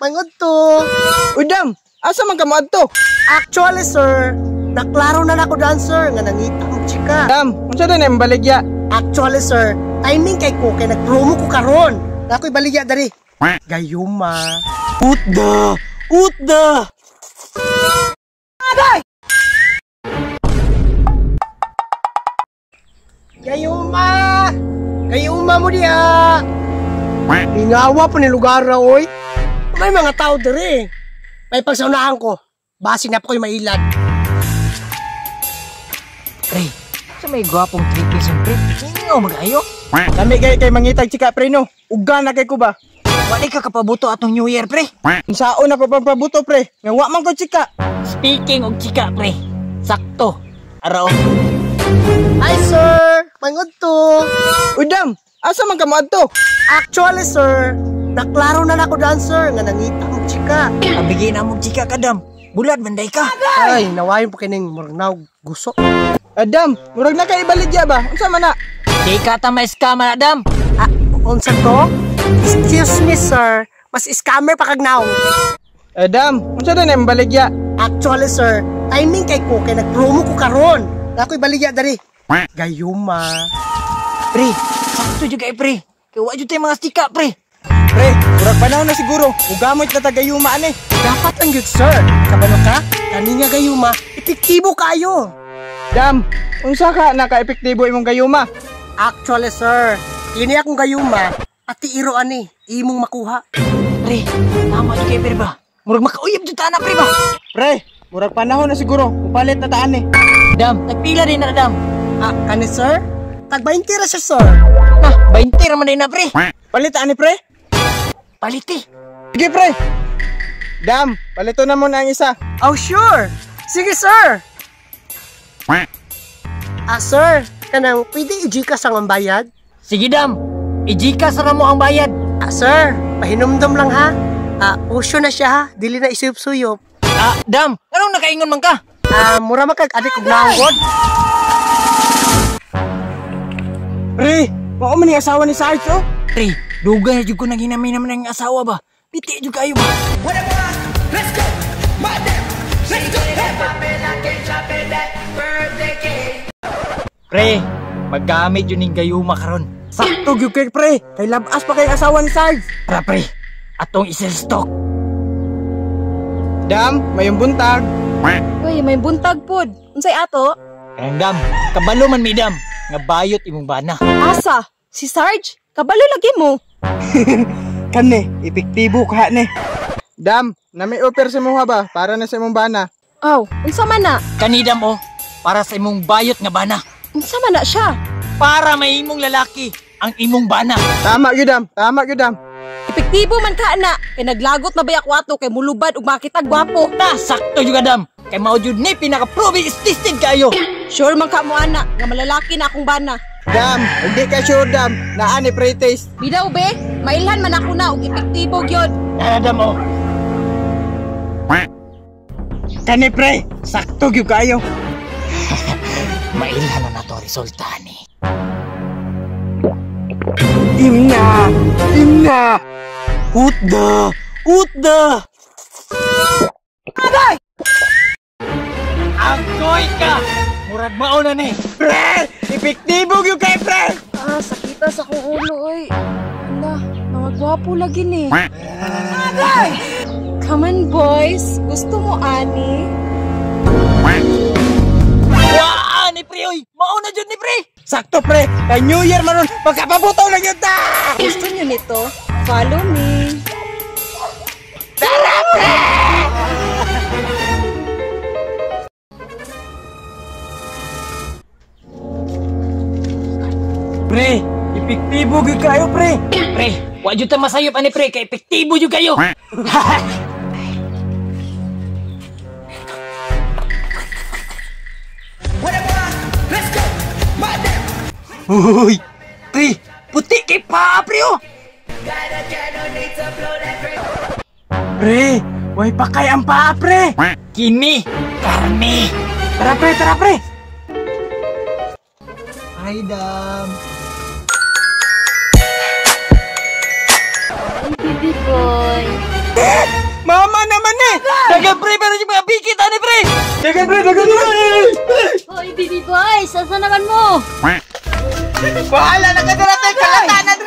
Mangod to. Uy, Dam, asa man ka moadto? Actually, sir, naklaro na nako dan, sir, nga nangita og chika. Dam, unsa na imong baligya? Actually, sir, timing kay ko kay nagpromo ko karon. Nakoy baligya diri. Gayuma. Utda! Utda! Agay! Gayuma! Gayuma mo diha! Ingawa pa ni lugar ra, oy. May mga tao diri. May pagsaunahan ko. Basi na po ko'y mailad. Pre, sa may gwapong 3 piece pre, ingaw magayo. Lami kay kay mangitag chika pre no. Uga na kay ko ba? Wala ka kapabuto atong New Year, pre. Unsaon ako pang pabuto pre? Nga wa man ko chika. Speaking og chika, pre. Sakto. Araw. Hi, sir! Mangod to. Uy, Dam, asa man ka moadto? Actually, sir, naklaro na nako dan, sir, nga nangita og chika. Abigay na mong chika ka, Dam. Bulad man day ka. Ay, nawayon po kining murnaw guso. Adam, murag na kay ibaligya ba? Unsa man na? Di ka ta ma-scam na, Dam. Ah, unsa to? Excuse me, sir. Mas scammer pa kag now. Adam, unsa na imong baligya? Actually, sir, timing kay ko kay nagpromo ko karon. Nakoy baligya diri. Gayuma. Pre, sakto jud kay pre. Kay wa jud tay mga chika, pre. Pre, murag panahon na siguro. Ugamot na ta gayuma ani. Dapat ang good, sir. Kabalo ka? Kani nga gayuma, epektibo kayo. Dam, unsa ka naka-epektibo imong gayuma? Actually, sir, kini akong gayuma, ati iro ani, imong makuha. Pre, tama jud kay pre ba? Murag makauyab jud ta na, pre ba? Pre, murag panahon na siguro. Upalit na ta ani. Dam, tagpila din na, Dam. Ah, kani sir? Tag 20 ra siya, sir. Na, 20 ra man din na, pre. Palit ani pre? Paliti. Sige pre. Dam, palito na mo na ang isa. Oh, sure. Sige, sir. Ah, sir, kanang pwede i-Gcash ang bayad? Sige, Dam. I-Gcash ra mo ang bayad. Ah, sir, pahinumdum lang ha. Ah, usyo na siya ha, dili na isuyop-suyop. Ah, Dam, anong nakaingon man ka? Ah, mura man kag adik og nanggod. Pre, mao man ni asawa ni Sarge oh. Pre, dugay na jud ko naghinamay naman ang asawa ba? Piti jud kayo ba? Pre, maggamit yun ning gayuma karon. Sakto gyud kay pre, kay labas pa kay asawa ni Sarge. Tara pre, atong isel stock. Dam, mayong buntag. Uy, may buntag pod. Unsay ato? Kayang Dam, kabalo man mi Dam, nga bayot imong bana. Asa? Si Sarge? Kabalo lagi mo. Kani, epektibo ka ni. Dam, nami offer sa imuha ba para na sa imong bana. Aw, unsa man na? Kani Dam oh, para sa imong bayot nga bana. Unsa man na siya? Para may imong lalaki ang imong bana. Tama gyud Dam, tama gyud Dam. Epektibo man ka na. Kay naglagot na bayak wato kay mulubad ug makitag gwapo. Ta, sakto jud ka Dam. Kay mao jud ni pinaka proven is tested kayo. Sure man ka mo ana nga malalaki na akong bana. Dam, hindi ka sure Dam, naa ni pre-taste. Bidaw be, mailhan man ako na og epektibo gyud. Tara Dam oh. Kani pre, sakto gyud kayo. Mailhan na nato ang resulta ni. Imna, imna. Utda! Utda! Agay! Agoy ka! Murag mao na ni. Pre, epektibo gyud kay pre. Ah, sakita sa akong ulo oy. Ala, mga gwapo lagi ni. Agay! Come on boys, gusto mo ani? Waa ni pre oy! Mao na jud ni pre. Sakto pre, kay New Year man ron, magkapabuto lang yun ta. Gusto niyo nito? Follow me. Tara pre! Pre, epektibo gyud kayo pre. Pre, wa jud ta masayop ani pre kay epektibo jud kayo. Uy! Pre, puti kay pa pre oh. Pre, way pakay ang paa pre. Kini karne. Tara pre, tara pre. Hi Dam. Hi, baby boy. Dagan pre, dagan pre. Hoy, baby boys, asa naman mo? Bahala na ka dala te, kalata na.